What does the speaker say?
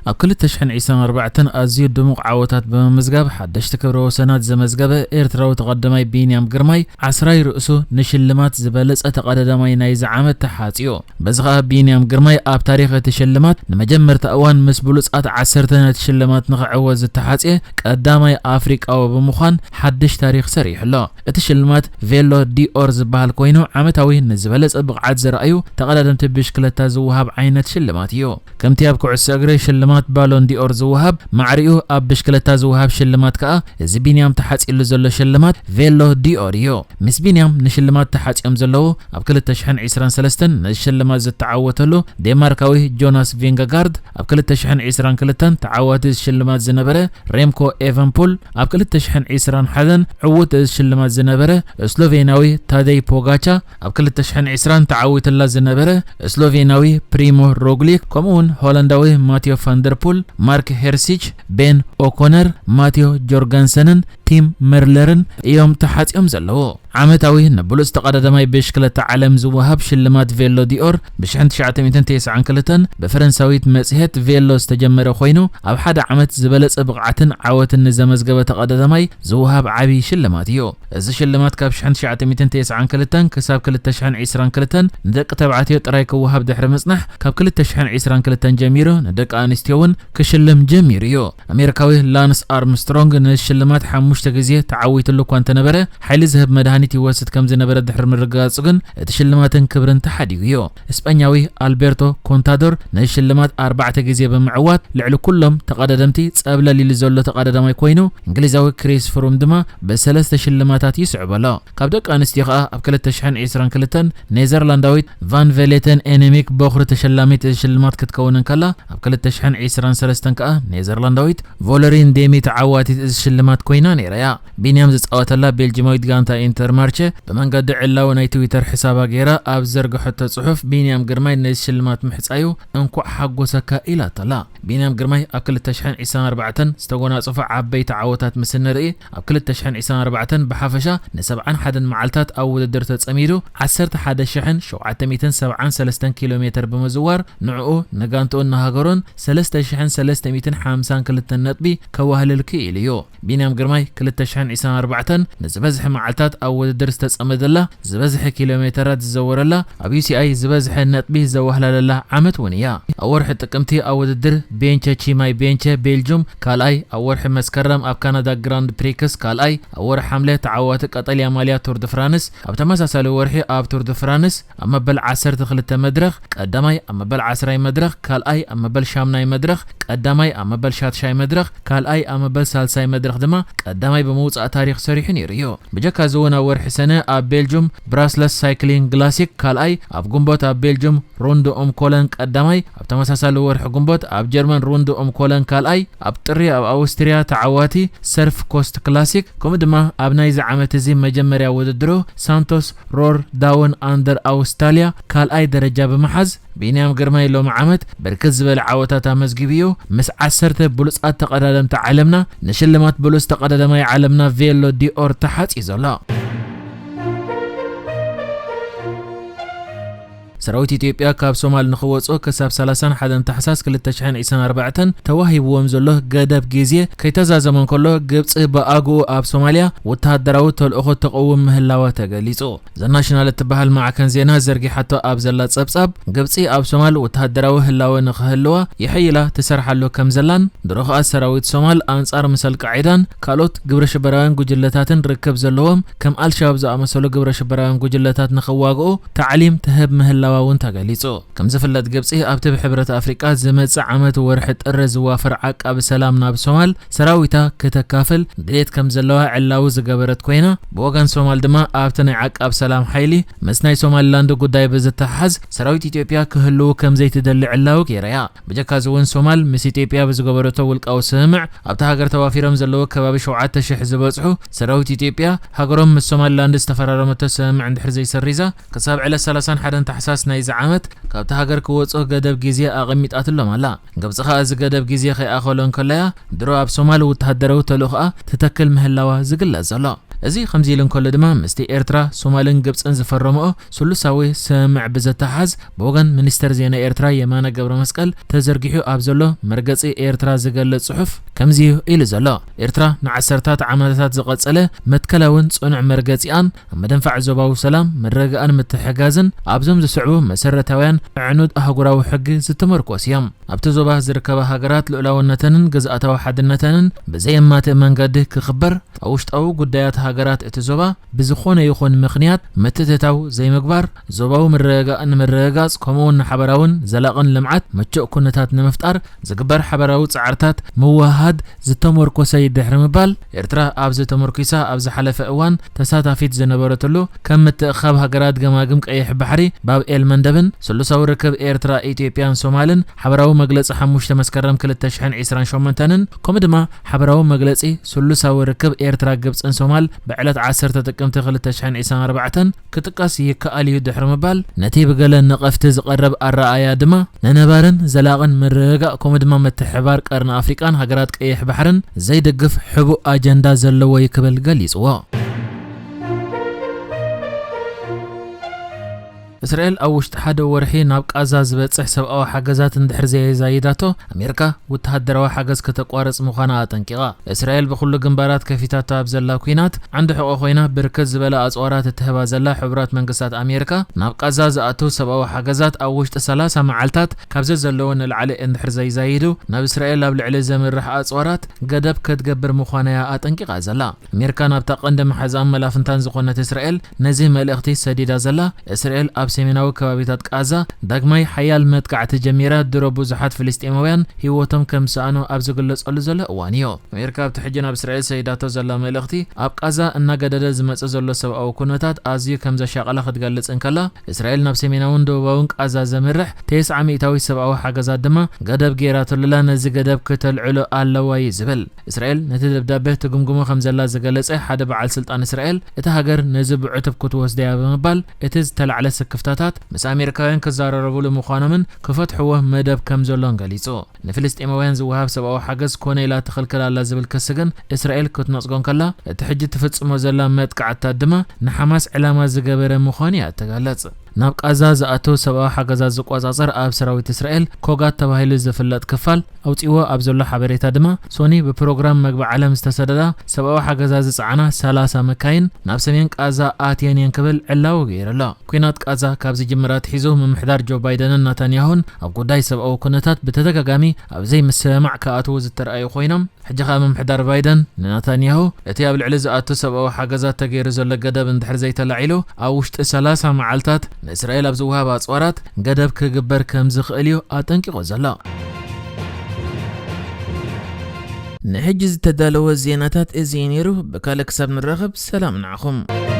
ኣብ ክልተ ሽሕን ዕስራን ኣርባዕተን ኣዝዩ ድሙቕ ዓወታት ብምምዝጋብ ሓደሽቲ ክብረ ወሰናት ዘመዝገበ ኤርትራዊ ተቐዳማይ ቢንያም ግርማይ ዓስራይ ርእሱ ንሽልማት ዝበለጸ ተቐዳዳማይ ናይዚ ዓመት ተሓጽዮ። በዚ ኸኣ ቢንያም ግርማይ ኣብ ታሪኽ እቲ ሽልማት ንመጀመርታ እዋን ምስ ብሉጻት ዓሰርተ ናይቲ ሽልማት ንኽዕወት ዝተሓጽየ ቀዳማይ ኣፍሪቃዊ ብምዃን ሓድሽ ታሪኽ ሰሪሑ ኣሎ። እቲ ሽልማት ቬሎ ዲኦር ዝበሃል ኮይኑ ዓመታዊ ንዝበለጸ ብቕዓት ዘርኣዩ ተቐዳደምቲ ብሽክለታ ዝወሃብ ዓይነት ሽልማት እዩ። ከምቲ ኣብ ኩዕሶ እግሪ ሽልማት ባሎን ዲኦር ዝወሃብ ማዕሪኡ ኣብ ብሽክለታ ዝወሃብ ሽልማት ከኣ እዚ ቢንያም ተሓጺሉ ዘሎ ሽልማት ቬሎ ዲኦር እዩ። ምስ ቢንያም ንሽልማት ተሓጺኦም ዘለዉ ኣብ ክልተ ሽሕን ዕስራን ሰለስተን ነዚ ሽልማት ዝተዓወተሉ ዴንማርካዊ ጆናስ ቪንገጋርድ፣ ኣብ ክልተ ሽሕን ዕስራን ክልተን ተዓዋቲ እዚ ሽልማት ዝነበረ ሬምኮ ኤቨንፑል፣ ኣብ ክልተ ሽሕን ዕስራን ሓደን ዕዉት እዚ ሽልማት ዝነበረ ስሎቬንያዊ ታደይ ፖጋቻ፣ ኣብ ክልተ ሽሕን ዕስራን ተዓዊትላ ዝነበረ ስሎቬንያዊ ፕሪሞ ሮግሊክ፣ ከምኡውን ሆላንዳዊ ማቴዮ ፋንደርፑል፣ ማርክ ሄርሲች፣ ቤን ኦኮነር፣ ማቴዮ ጆርጋንሰንን ቲም መርለርን እዮም ተሓጺኦም ዘለዉ። ዓመታዊ ንብሉጽ ተቐዳዳማይ ብሽክለታ ዓለም ዝወሃብ ሽልማት ቬሎ ዲኦር ብ ሽሕን ትሽዓተ ሚእትን ተስዓን ክልተን ብፈረንሳዊት መጽሔት ቬሎ ዝተጀመረ ኮይኑ፣ ኣብ ሓደ ዓመት ዝበለጸ ብቕዓትን ዓወትን ንዘመዝገበ ተቐዳዳማይ ዝወሃብ ዓቢ ሽልማት እዩ። እዚ ሽልማት ካብ ሽሕን ትሽዓተ ሚእትን ተስዓን ክልተን ክሳብ ክልተ ሽሕን ዕስራን ክልተን ንደቂ ተባዕትዮ ጥራይ ክወሃብ ድሕሪ ምጽናሕ፣ ካብ ክልተ ሽሕን ዕስራን ክልተን ጀሚሩ ንደቂ ኣንስትዮ እውን ክሽልም ጀሚሩ እዩ። ኣሜሪካዊ ላንስ ኣርምስትሮንግ ንሽልማት ሓሙሽተ ግዜ ተዓዊትሉ እኳ እንተነበረ፣ ሓይሊ ዝህብ መድሃኒት ይወስድ ከም ዝነበረ ድሕሪ ምርግጋጹ ግን እቲ ሽልማትን ክብርን ተሓዲጉ እዩ። እስጳኛዊ ኣልቤርቶ ኮንታዶር ንሽልማት ኣርባዕተ ግዜ ብምዕዋት ልዕሊ ኩሎም ተቐዳደምቲ ጸብለል ኢሉ ዘሎ ተቐዳዳማይ ኮይኑ፣ እንግሊዛዊ ክሪስ ፍሩም ድማ ብሰለስተ ሽልማታት ይስዕቦ ኣሎ። ካብ ደቂ ኣንስትዮ ከኣ ኣብ ክልተ ሽሕን ዕስራን ክልተን ኔዘርላንዳዊት ቫን ቬሌተን ኤነሚክ በኹሪ ተሸላሚት እዚ ሽልማት ክትከውን እንከላ፣ ኣብ ክልተ ሽሕን ዕስራን ሰለስተን ከኣ ኔዘርላንዳዊት ቮለሪን ዴሚ ተዓዋቲት እዚ ሽልማት ኮይና ነይራ እያ። ቢንያም ዝጻወተላ ቤልጂማዊት ጋንታ ኢንተርማርቸ ብመንገዲ ዕላዊ ናይ ትዊተር ሕሳባ ገይራ ኣብ ዘርግሐቶ ጽሑፍ፣ ቢንያም ግርማይ ነዚ ሽልማት ምሕጻዩ እንኳዕ ሓጎሰካ ኢላቶላ። ቢንያም ግርማይ ኣብ ክልተ ሽሕን ዕስራን ኣርባዕተን ዝተጎናጸፎ ዓበይቲ ዓወታት ምስ እንርኢ፣ ኣብ ክልተ ሽሕን ዕስራን ኣርባዕተን ብሓፈሻ ንሰብዓን ሓደን መዓልታት ኣብ ውድድር ተጸሚዱ፣ ዓሰርተ ሓደ ሽሕን ሸውዓተ ሚእትን ሰብዓን ሰለስተን ኪሎ ሜተር ብምዝዋር፣ ንዕኡ፣ ንጋንትኡን ንሃገሩን ሰለስተ ሽሕን ሰለስተ ሚእትን ሓምሳን ክልተን ነጥቢ ከዋህልል ክኢሉ እዩ። ቢንያም ግርማይ ክልተ ሽሕን ዕስራን ኣርባዕተን ንዝበዝሐ መዓልታት ኣብ ውድድር ዝተጸመደላ፣ ዝበዝሐ ኪሎ ሜተራት ዝዘወረላ፣ ኣብ ዩ ሲ ኣይ ዝበዝሐ ነጥቢ ዘዋህላለላ ዓመት እውን እያ። ኣብ ወርሒ ጥቅምቲ ኣብ ውድድር ቤንቸ ቺማይ ቤንቸ ቤልጁም ካልኣይ፣ ኣብ ወርሒ መስከረም ኣብ ካናዳ ግራንድ ፕሪክስ ካልኣይ፣ ኣብ ወርሒ ሓምለ ተዓዋቲ ቀጠልያ ማልያ ቱር ድ ፍራንስ ኣብ ተመሳሳሊ ወርሒ ኣብ ቱር ድ ፍራንስ ኣብ መበል ዓሰርተ ክልተ መድረኽ ቀዳማይ፣ ኣብ መበል ዓስራይ መድረኽ ካልኣይ፣ ኣብ መበል ሻምናይ መድረኽ ቀዳማይ፣ ኣብ መበል ሻትሻይ መድረኽ ካልኣይ፣ ኣብ መበል ሳልሳይ መድረኽ ድማ ቀዳማይ ብምውጻእ ታሪኽ ሰሪሑ ነይሩ እዩ። ብጀካ እዚ እውን ኣብ ወርሒ ሰነ ኣብ ቤልጁም ብራስለስ ሳይክሊንግ ክላሲክ ካልኣይ፣ ኣብ ግንቦት ኣብ ቤልጁም ሩንድ ኡም ኮለን ቀዳማይ፣ ኣብ ተመሳሳሊ ወርሒ ግንቦት ኣብ ጀርመን ሩንድ ኡም ኮለን ካልኣይ፣ ኣብ ጥሪ ኣብ ኣውስትርያ ተዓዋቲ ሰርፍ ኮስት ክላሲክ፣ ከምኡ ድማ ኣብ ናይዚ ዓመት እዚ መጀመርያ ውድድሩ ሳንቶስ ሮር ዳውን ኣንደር ኣውስትራልያ ካልኣይ ደረጃ ብምሓዝ፣ ቢንያም ግርማይ ሎሚ ዓመት ብርክት ዝበለ ዓወታት ኣመዝጊቡ እዩ። ምስ ዓሰርተ ብሉጻት ተቐዳደምቲ ዓለምና ንሽልማት ብሉጽ ተቐዳዳማይ ዓለምና ቬሎ ዲኦር ተሓጺዩ ዘሎ። ሰራዊት ኢትዮጵያ ካብ ሶማል ንኽወጽኡ ክሳብ ሰላሳን ሓደን ታሕሳስ ክልተ ሽሕን ዕስራን ኣርባዕተን ተዋሂብዎም ዘሎ ገደብ ግዜ ከይተዛዘመ እንከሎ፣ ግብጺ ብኣግኡ ኣብ ሶማልያ ወተሃደራዊ ተልእኾ ተቕውም ምህላዋ ተገሊጹ። ዘ ናሽናል እትበሃል ማዕከን ዜና ዘርጊሓቶ ኣብ ዘላ ጸብጻብ፣ ግብጺ ኣብ ሶማል ወተሃደራዊ ህላወ ንኽህልዋ የሐይላ ትሰርሓሉ ከም ዘላን፣ ድሮ ኸኣ ሰራዊት ሶማል ኣንጻር ምስ ኣልቃዒዳን ካልኦት ግብረ ሽበራውያን ጉጅለታትን ርክብ ዘለዎም ከም ኣልሸባብ ዝኣመሰሉ ግብረ ሽበራውያን ጉጅለታት ንኽዋግኡ ታዕሊም ትህብ ምህላዋ እውን ተገሊጹ። ከም ዝፍለጥ፣ ግብጺ ኣብቲ ብሕብረት ኣፍሪቃ ዝመጽእ ዓመት ወርሒ ጥሪ ዝዋፈር ዓቃቢ ሰላም ናብ ሶማል ሰራዊታ ከተካፍል ድሌት ከም ዘለዋ ዕላዊ ዝገበረት ኮይና፣ ብወገን ሶማል ድማ ኣብቲ ናይ ዓቃብ ሰላም ሓይሊ ምስ ናይ ሶማሊላንድ ጉዳይ ብዝተሓሓዝ ሰራዊት ኢትዮጵያ ክህልዉ ከም ዘይትደሊ ዕላዊ ገይራ እያ። ብጀካ እዚ እውን ሶማል ምስ ኢትዮጵያ ብዝገበረቶ ውልቃዊ ስምምዕ ኣብታ ሃገር ተዋፊሮም ዘለዉ ከባቢ ሸውዓተ ሽሕ ዝበጽሑ ሰራዊት ኢትዮጵያ ሃገሮም ምስ ሶማሊላንድ ዝተፈራረመቶ ስምምዕ እንድሕር ዘይሰሪዛ ክሳብ ዕለት ሰላሳን ሓደን ታሕሳስ ናይዚ ዓመት ካብታ ሃገር ክወጽኡ ገደብ ግዜ ኣቐሚጣትሎም ኣላ። ግብጺ ኸኣ እዚ ገደብ ግዜ ከይኣኸሎ እንከሎ'ያ ድሮ ኣብ ሶማል ወተሃደራዊ ተልእኾኣ ትተክል ምህላዋ ዝግለጽ ዘሎ። እዚ ከምዚ ኢሉ እንከሎ ድማ፣ ምስቲ ኤርትራ፣ ሶማልን ግብጽን ዝፈረምኦ ስሉሳዊ ስምምዕ ብዘተሓዝ፣ ብወገን ሚኒስተር ዜና ኤርትራ የማነ ገብረ መስቀል ተዘርጊሑ ኣብ ዘሎ መርገጺ ኤርትራ ዝገልጽ ጽሑፍ ከምዚ እዩ ኢሉ ዘሎ። ኤርትራ ንዓሰርታት ዓመታት ዝቐጸለ መትከላውን ጽኑዕ መርገጺኣን ኣብ መደንፋዕ ዞባዊ ሰላም፣ ምርግጋእን ምትሕጋዝን ኣብዞም ዝስዕቡ መሰረታውያን ኣዕኑድ ኣህጉራዊ ሕጊ ዝተመርኮስ እዮም። ኣብቲ ዞባ ዝርከባ ሃገራት ልኡላውነተንን ግዝኣታዊ ሓድነተንን ብዘየማትእ መንገዲ ክኽበር፣ ኣብ ውሽጣዊ ጉዳያት ሃገራት እቲ ዞባ ብዝኾነ ይኹን ምኽንያት ምትእትታው ዘይምግባር፣ ዞባዊ ምርግጋእ ንምርግጋጽ፣ ከምኡውን ንሓበራውን ዘላቕን ልምዓት ምቹእ ኩነታት ንምፍጣር ዝግበር ሓበራዊ ጻዕርታት ምውህሃድ ዝተመርኮሰ እዩ ድሕሪ ምባል፣ ኤርትራ ኣብዚ ተመርኪሳ ኣብ ዝሓለፈ እዋን ተሳታፊት ዝነበረትሉ ከም ምትእኻብ ሃገራት ገማግም ቀይሕ ባሕሪ ባብ ኤል መንደብን ስሉሳዊ ርክብ ኤርትራ፣ ኢትዮጵያን ሶማልን ሓበራዊ መግለጺ ሓሙሽተ መስከረም ክልተ ሽሕን ዕስራን ሸሞንተን ን ከምኡ ድማ ሓበራዊ መግለጺ ስሉሳዊ ርክብ ኤርትራ፣ ግብጽን ሶማል ብዕለት ዓሰርተ ጥቅምቲ ክልተ ሽሕን ዕስራን ኣርባዕተን ክጥቀስ ይከኣል እዩ ድሕሪ ምባል፣ ነቲ ብገለ ነቐፍቲ ዝቐረብ ኣረኣእያ ድማ ንነባርን ዘላቕን ምርግጋእ ከምኡ ድማ ምትሕብባር ቀርኒ ኣፍሪቃን ሃገራት ቀይሕ ባሕርን ዘይድግፍ ሕቡእ ኣጀንዳ ዘለዎ እዩ ክብል ገሊጽዎ። እስራኤል ኣብ ውሽጢ ሓደ ወርሒ ናብ ቃዛ ዝበጽሕ ሰብኣዊ ሓገዛት እንድሕር ዘየዛይዳቶ፣ ኣሜሪካ ወተሃደራዊ ሓገዝ ከተቋርጽ ምዃና ኣጠንቂቓ። እስራኤል ብኹሉ ግንባራት ከፊታቶ ኣብ ዘላ ኲናት ዓንዲ ሕቖ ኮይና፣ ብርክት ዝበለ ኣጽዋራት እትህባ ዘላ ሕቡራት መንግስታት ኣሜሪካ፣ ናብ ቃዛ ዝኣቱ ሰብኣዊ ሓገዛት ኣብ ውሽጢ ሰላሳ መዓልታት ካብ ዘዘለዎ ንላዕሊ እንድሕር ዘይዛይዱ፣ ናብ እስራኤል ኣብ ልዕሊ ዘምርሕ ኣጽዋራት ገደብ ክትገብር ምዃና እያ ኣጠንቂቓ ዘላ። ኣሜሪካ ናብታ ቀንዲ መሓዛን መላፍንታን ዝኾነት እስራኤል ነዚ መልእኽቲ ሰዲዳ ዘላ፣ እስራኤል ኣብ ሰሜናዊ ከባቢታት ቃዛ ዳግማይ ሓያል መጥቃዕቲ ጀሚራ፣ ድሮ ብዙሓት ፍልስጤማውያን ህይወቶም ከም ዝሰኣኑ ኣብ ዝግለጸሉ ዘሎ እዋን እዩ። ኣሜሪካ ኣብቲ ሕጂ ናብ እስራኤል ሰዲዳቶ ዘላ መልእኽቲ፣ ኣብ ቃዛ እናገደደ ዝመጽእ ዘሎ ሰብኣዊ ኩነታት ኣዝዩ ከም ዘሻቐላ ክትገልጽ እንከላ፣ እስራኤል ናብ ሰሜናውን ደቡባውን ቃዛ ዘምርሕ ተስዓ ሚእታዊት ሰብኣዊ ሓገዛት ድማ ገደብ ገይራትሉላ፣ ነዚ ገደብ ክተልዕሎ ኣለዋ እዩ ዝብል። እስራኤል ነቲ ደብዳበ ትግምግሞ ከም ዘላ ዝገለጸ ሓደ በዓል ስልጣን እስራኤል፣ እታ ሃገር ነዚ ብዕቱብ ክትወስዶ እያ ብምባል፣ እቲ ዝተላዕለ ስክፍታታት ምስ ኣሜሪካውያን ክዘራረብሉ ምዃኖምን ክፈትሕዎ መደብ ከም ዘሎን ገሊጹ። ንፍልስጤማውያን ዝወሃብ ሰብኣዊ ሓገዝ ኮነ ኢላ ትኽልክል ኣላ ዝብል ክሲ ግን እስራኤል ክትነጽጎ እንከላ፣ እቲ ሕጂ ትፍጽሞ ዘላ መጥቃዕትታት ድማ ንሓማስ ዕላማ ዝገበረ ምዃኑ እያ እትገልጽ። ናብ ቃዛ ዝኣተው ሰብኣዊ ሓገዛት ዝቆጻጸር ኣብ ሰራዊት እስራኤል ኮጋት ተባሂሉ ዝፍለጥ ክፋል ኣውጺዎ ኣብ ዘሎ ሓበሬታ ድማ፣ ሶኒ ብፕሮግራም መግቢ ዓለም ዝተሰደዳ ሰብኣዊ ሓገዛት ዝጸዓና ሰላሳ መካይን ናብ ሰሜን ቃዛ ኣትየን እየን ክብል ዕላዊ ገይሩ ኣሎ። ኲናት ቃዛ ካብ ዝጅምር ኣትሒዙ፣ ምምሕዳር ጆ ባይደንን ናታንያሁን ኣብ ጉዳይ ሰብኣዊ ኩነታት ብተደጋጋሚ ኣብ ዘይምስምማዕ ክኣትዉ ዝተረኣዩ ኮይኖም፣ ሕጂ ኸኣ ምምሕዳር ባይደን ንናታንያሁ እቲ ኣብ ልዕሊ ዝኣቱ ሰብኣዊ ሓገዛት ተገይሩ ዘሎ ገደብ እንድሕር ዘይተላዒሉ፣ ኣብ ውሽጢ ሰላሳ መዓልታት ንእስራኤል ኣብ ዝወሃብ ኣጽዋራት ገደብ ክግበር ከም ዝኽእል እዩ ኣጠንቂቑ ዘሎ። ንሕጂ ዝተዳለወ ዜናታት እዚ እዩ ነይሩ። ብካልእ ክሳብ ንራኸብ፣ ሰላም ንዓኹም።